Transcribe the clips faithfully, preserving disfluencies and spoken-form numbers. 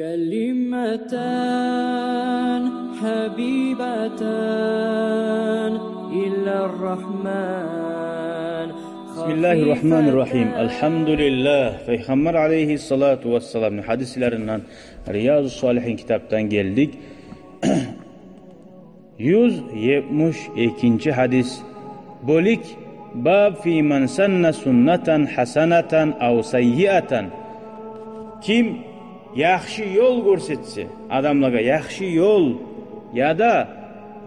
كلمتان حبيبتان إلى الرحمن. بسم الله الرحمن الرحيم. الحمد لله. Пайхаммар алайгьиссалату вассаламны гьадислеринден, Риязу Салигьин китапдан гелдик. Юз етмиш экинчи гьадис. Бёлюк. باب في من سن سنة حسنة أو سيئة. Ким яхшы ёл гёрсетсе, адамлагъа яхшы ёл яда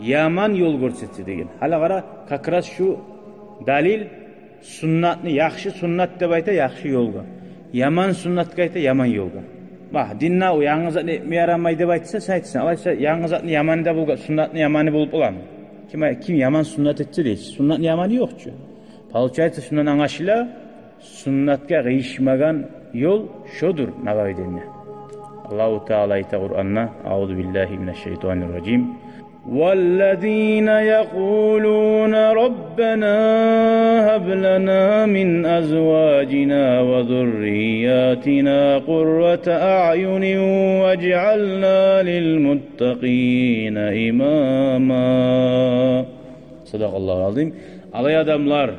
яман ёл гёрсетсе деген. Гьали къара, как раз шу далил суннатны, яхшы суннат деп айта яхшы ёлгъа, яман суннатгъа айта яман ёлгъа. Бах, динде о янгы затны этме ярамай деп айтса, сен айтасан, алайса янгы затны яманы да болгъан, суннатны яманы болуп боламы? Ким, ким яман суннат этсе дейсиз, суннатны яманы ёкъ чу. Получается, шундан англашыла, суннатгъа къыйышмагъан ёл шодур, Нававий деген. Аллагьу Таала айта Къуранда: أعوذ بالله من الشيطان الرجيم. والذين يقولون ربنا هب لنا من أزواجنا وذرياتنا قرة أعين واجعلنا للمتقين إماما. صدق الله العظيم. Алай адамлар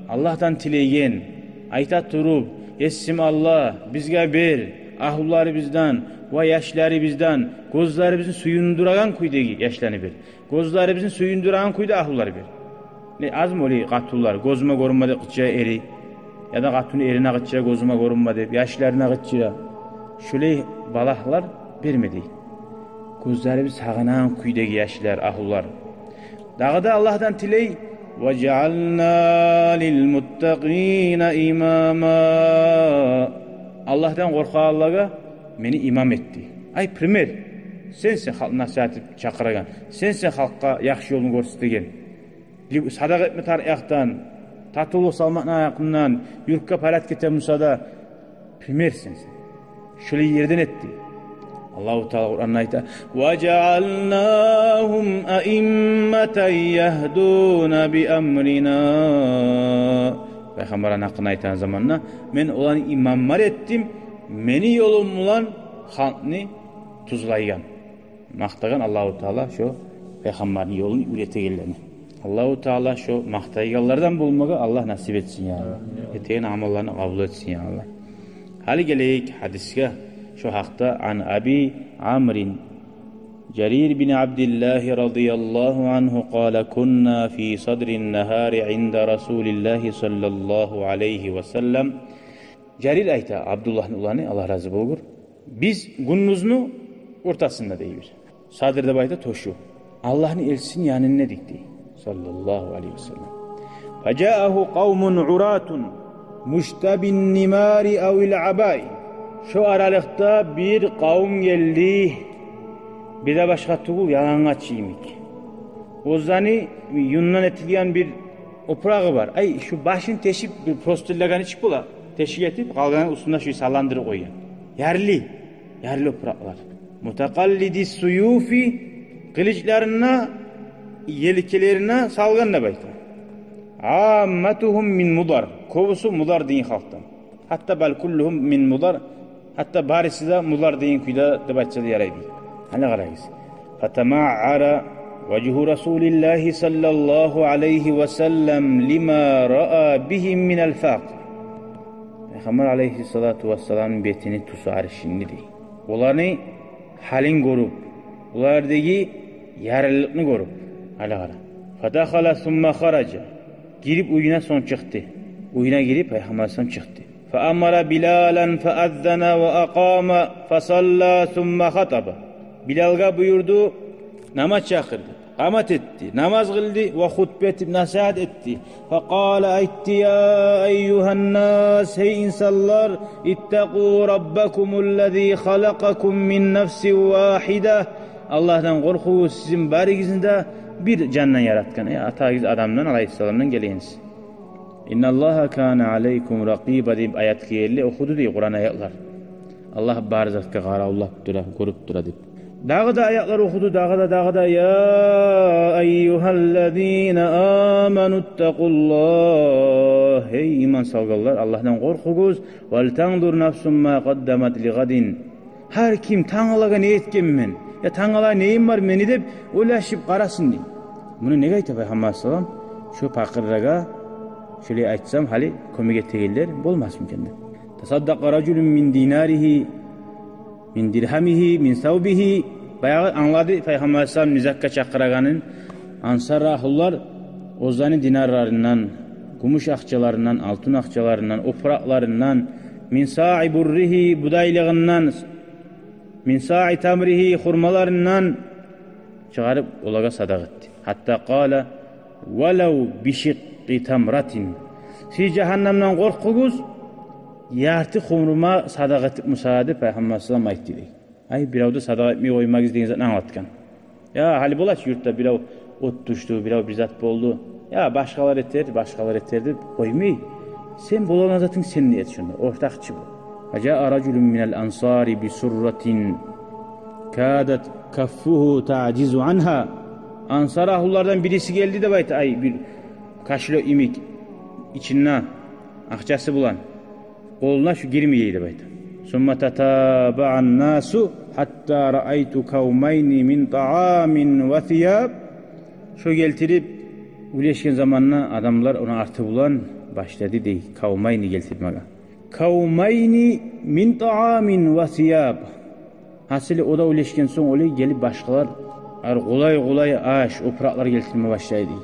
Аллагьдан тилеген, айта туруп: «Есим Аллагь, бизге бер, агьлюлерибизден ва яшларыбыздан гёзлерибизни сююндюреген кюйдеги яшланы бер. Гёзлерибизни сююндюреген кюйде агьлюлер бер». Не, азмы олай къатынлар, гёзюме гёрюнме деп къычыра эри, яда къатыны эрине къычыра, гёзюме гёрюнме деп, яшларына къычыра. Шолай балагьлар берме дей. Гёзлерибиз сагъынагъан кюйдеги яшлар, агьлюлер. Дагъы да Аллагьдан тилей: واجعلنا للمتقين إماما. Аллагьдан къоркъагъанлагъа мени имам эт дей. Ай, пример. Сенсен халкъны насигьат этип чакъырагъан. Сенсен халкъгъа яхшы ёлну гёрсетеген. Садагъа этме тарыкъ якъдан, татывлукъ салмакъны якъындан, юртгъа порядок этме буса да, пример сенсен. Шолай ерден эт дей. Аллагьу Таала Къуранда айта: واجعلناهم أئمة يهدون بأمرنا. Пайхаммарны гьакъында айтагъан заманда: «Мен оланы имамлар этдим, мени ёлум булан халкъны тюзлейген». Макътагъан Аллагьу Таала шо пайхаммарны ёлун уьйретегенлени. Аллагьу Таала шо макътайгъанлардан болмагъа Аллагь насип этсин, я Аллагь. Амин. Этеген амалларын къабул этсин, я Аллагь. Гьали гелейик гьадисге. Шо гьакъда: عن أبي عمرو جرير بن عبد الله رضي الله عنه قال: كنا في صدر النهار عند رسول الله صلى الله عليه وسلم. Жарир айта, Абдуллагьны уланы, Аллагь рази болгъур: «Биз гюндюзню ортасында, — дей, — бир, садр деп айта тёшю, Аллагьны элчисини янында эдик, — дей, — саллаллагьу алайгьи ва саллам. فجاءه قوم عراة مشتبي النمار أو العباء». Шо аралыкъда бир къавум гелди, бир де башгъа тюгюл, ялангач йимик. Оьзлени юндан этилген бир опурагъы бар. Ай, шу башын тешип, бир простынь этеген ичип бола. Тешик этип, къалгъанын уьстюне шу салландырып къойгъан. Ярлы, ярлы опуракълар. متقلدي السيوف, къылычларын да елкелерине салгъан деп айта. عامتهم من مضر, кёбюсю Мудар деген халкъдан. Гьатта بل كلهم من مضر, гьатта барысы да Мудар деген кюйде деп айтса да ярай дей. Гьали къарагъыз. فتمعر وجه رسول الله صلى الله عليه وسلم لما رأى بهم من الفاقة. Пайхаммар алайгьиссалату вассаламны бетини тюсю арышынды дей. Оланы гьалын гёрюп, олардагъы ярлылыкъны гёрюп, гьали къара. فدخل ثم خرج. Гирип уьюне, сонг чыкъды. Уьюне гирип, Пайхаммар сонг чыкъды. فأمر بلالا فأذن وأقام فصلى ثم خطب. Билалгъа буюрду, намаз чакъырды, къамат этди, намаз къылды ва хутба этип насигьат этди. فقال, айтды: يا أيها الناس, гьей инсанлар, اتقوا ربكم الذي خلقكم من نفس واحدة. Аллагьдан къоркъугъуз, сизин баригизни де бир жандан яратгъан, э, атагъыз Адамдан алайгьиссаламдан гелгенсиз. إن الله كان عليكم رقيبا деп аят гелди, охуду дей Къуран аятлар. Аллагь бар затгъа къаравуллап тура, гёрюп тура деп. Дагъы да аятлар охуду, дагъы да, дагъы да: يا أيها الذين آمنوا اتقوا الله. Гьей иман салгъанлар, Аллагьдан къоркъугъуз. ولتنظر نفس ما قدمت لغد. Гьар ким тангала не этгенмен, я тангала нейим бар мени деп ойлашып къарасын дей. Муну неге айта Пайхаммар салам? Шо пакъырлагъа шолай айтсам, гьали кёмек этегенлер болмасмы экен деп. Тасаддакъа ражулун мин динаригьи, мин диргьамигьи, мин савбигьи. Баягъы англады Пайхаммар салам не затгъа чакъырагъанын. Ансар агьлулар оьзлени динарларындан, гюмюш акъчаларындан, алтын акъчаларындан, опуракъларындан, мин саи бурригьи, будайлыгъындан, мин саи тамригьи, хурмаларындан чыгъарып, олагъа садагъа этди. Гьатта къала: «Валав бишикъкъи тамратин». Сиз жагьаннемден къоркъугъуз, ярты хурма садагъа этип буса деп Пайхаммар салам айтды дей. Ай, биревде садагъа этмей къоймагъыз деген затны англатгъан. Я, гьали бола чы юртда бирев от тюшдю, бирев бир зат болду. Я, башгъалар этер, башгъалар этер деп къоймай. Сен болагъан затынг сен де эт шунда, ортакъчы бол. Ва жаа ражулун минал ансари би сурратин кадат каффугьу таъжизу ангьа. Ансар агьлулардан бириси гелди деп айта, ай, бир кошелёк йимик, ичинде акъчасы булан. Къолуна шу гирмей деп айта. Сумма татабаъан насу гьатта раайту кавмайни мин таъамин ва сияб. Шо гелтирип уьлешген заманда адамлар ону арты булан башлады дей, кавмайни гелтирмеге. Кавмайни мин таъамин ва сияб. Гьасили, о да уьлешген сонг, олай гелип башгъалар, ар къолай-къолай аш, опуракълар гелтирме башлай дей.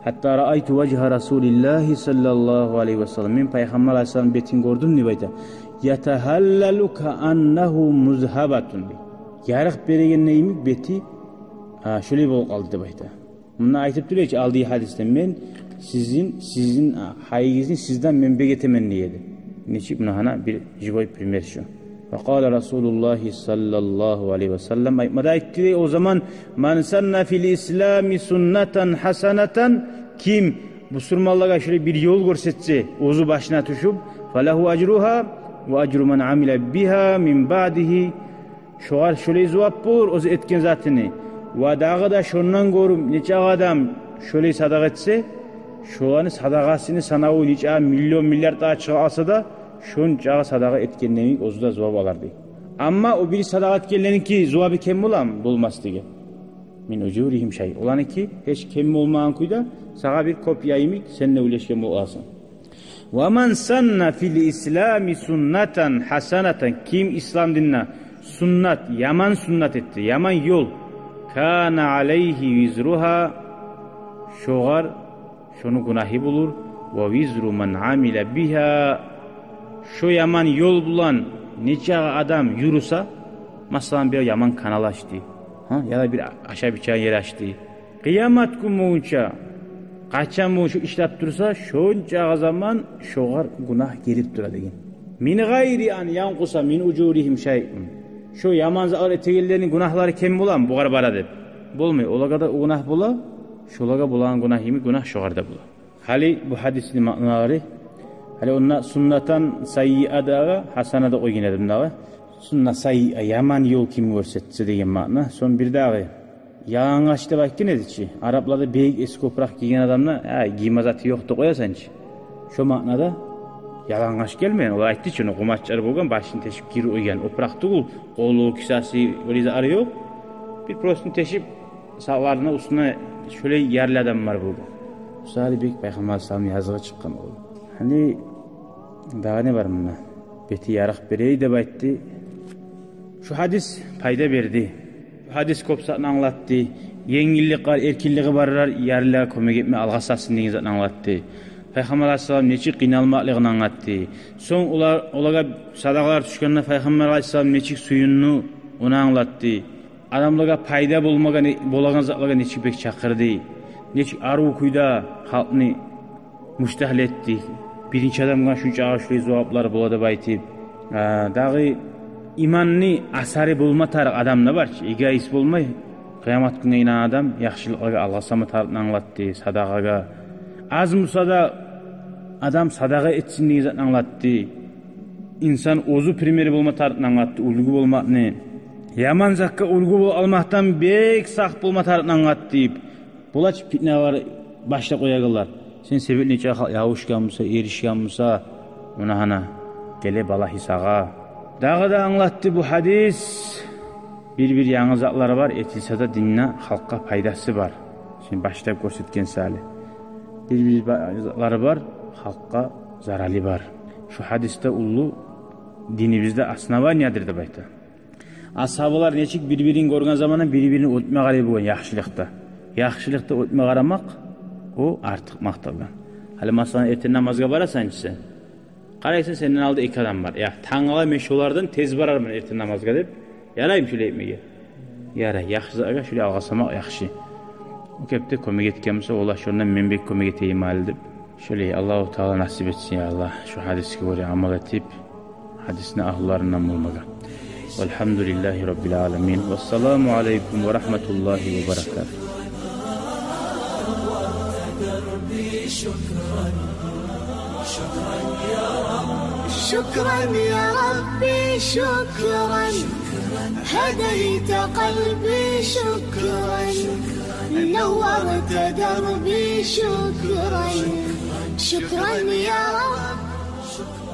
Гьатта раайту важгьа Расулиллагьи саллаллагьу алайгьи ва саллам, мен Пайхаммар алайгьиссаламны бетин гёрдюм деп айта. Ятагьаллалу кааннагьу музгьабатун дей. Ярыкъ береген йимик бети, а, шолай болуп къалды деп айта. Мунда айтып тура эди чи алдагъы гьадисде: «Мен сизин, сизин, а, гьайыгъызны сизден мен бек этемен», — дей эди. Нечик, муна гьана бир живой пример шу. Ва къала Расулуллагьи саллаллагьу алайгьи ва саллам, айтмада айтды дей о заман: «Ман санна фил ислами суннатан гьасанатан», ким бусурманлагъа шолай бир ёл гёрсетсе, оьзю башына тюшюп, «фалагьу ажругьа ва ажру ман амила бигьа мин баъдигьи». Шогъар шолай зувап болур оьзю этген затыны. Ва дагъы да шондан гёрюп нечакъы адам шолай садагъа этсе, шоланы садагъасыны санаву нечакъы миллион, миллиард дагъы чыгъа алса да, шончакъы садагъа этген йимик оьзю де зувап алар дей. Амма о бир садагъа этгенлериники зувабы кем боламы? Болмас деген. Мин ужуригьим шай. Оланыки гьеч кем болмагъан кюйде сагъа бир копия йимик, сен де уьлешген боласан. «Ва ман санна фил ислами суннатан гьасанатан», ким ислам динде суннат, яман суннат этди, яман ёл, «кана алайгьи визругьа», шогъар шону гюнагьы болур, «ва визру ман амила бигьа», шо яман ёл булан нечакъы адам юрюсе, масала, бир яман канал ачды, гьа, яда бир ашап-ичеген ер ачды, къыямат гюн болгъунча, къачан болгъунча ишлеп турса, шончакъы заман шогъар гюнагь гелип тура деген. «Мин гъайри ан янкъуса мин ужуригьим шайъун». Шо яман затлар этегенлерини гюнагьлары кем боламы бугъар бара деп? Болмай. Олагъа да гюнагь бола, шолагъа болагъан гюнагь йимик гюнагь шогъар да бола. Гьали бу гьадисни маъналары, гьали онда суннатан сайиа дагъы, гьасана да къойгъан эдим дагъы. Сунна сайиа, яман ёл ким гёрсетсе деген маъна. Сонг бир дагъы ялангъач деп айтгъан эди чи. Арапларда бек эски опуракъ гийген адамны, гьа, гийме заты ёкъ деп къоясан чы. Шо маънада ялангъач гелмеген. Олар айтды чы, ону къумачлары болгъан, башын тешип гирип къойгъан. Опуракъ тюгюл, къолу, кисасы, олай затлары ёкъ. Бир простыня тешип, сакъларына, уьстюне шолай ярлы адам бар болгъан. Шо гьали бек Пайхаммар саламны языгъы чыкъгъан болгъан. Гьали дагъы не бар мунда? Бети ярыкъ берей деп айтды. Шу гьадис пайда берди. Шу гьадис кёп затны англатды. Енгиллик бар, эркинлиги барлар ярлылагъа кёмек этме алгъасасын деген затны англатды. Пайхаммар алайгьиссалам нечик къыйналмакълыгъын англатды. Сонг олар, олагъа садагъалар тюшгенде Пайхаммар алайгьиссалам нечик сююндю, ону англатды. Адамлагъа пайда болмагъан, болагъан затлагъа нечик бек чакъырды. Нечик арив кюйде халкъны муштагьил этди. Биринчи адамгъа шунчакъы шулай зуваплар бола деп айтып. А, дагъы иманны асары болма тарыкъ адамда бар чы, эгоист болмай, къыямат гюнге инангъан адам яхшылыкълагъа алгъасама тарыкъны англатды, садагъагъа. Аз буса да адам садагъа этсин деген затны англатды. Инсан оьзю пример болма тарыкъны англатды, уьлгю болмакъны. Яман затгъа уьлгю бол-, алмакъдан бек сакъ болма тарыкъны англатды. Бола чы питналар башлап къоягъанлар. Сен себепли нечакъы халкъ ябушгъан буса, эришген буса, муна гьана геле балагьы сагъа. Дагъы да англатды бу гьадис. Бир-бир янгы затлар бар, этилсе де динде халкъгъа пайдасы бар. Шону башлап гёрсетген саялы. Бир-бир ба-, затлар бар, халкъгъа заралы бар. Шу гьадис де уллу динибизде основаниедир деп айта. Асгьабалар нечик бир-бирин гёрген заманда бир-бирин оьтме къарай болгъан яхшылыкъда. Яхшылыкъда оьтме къарамакъ, о артыкъ макъталгъан. Гьали масала эртен намазгъа барасан чы сен. Къарайсан, сенден алда эки адам бар. Я, тангала мен шолардан тез барарман эртен намазгъа деп. Яраймы шолай этмеге? Ярай, яхшы затгъа шолай алгъасамакъ яхшы. О кепде кёмек этген буса, ола шондан мен бек кёмек этейим гьали деп. Шолай Аллагьу Таала насип этсин, я Аллагь, шу гьадисге гёре амал этип, гьадисни агьлуларындан болмагъа. Валгьамдулиллагьи раббил аламин. Вассаламу алайкум ва рагьматуллагьи ва баракатугь. شكرا يا ربي، شكرا. هديت قلبي، شكرا. نورت دربي، شكرا. شكرا يا رب.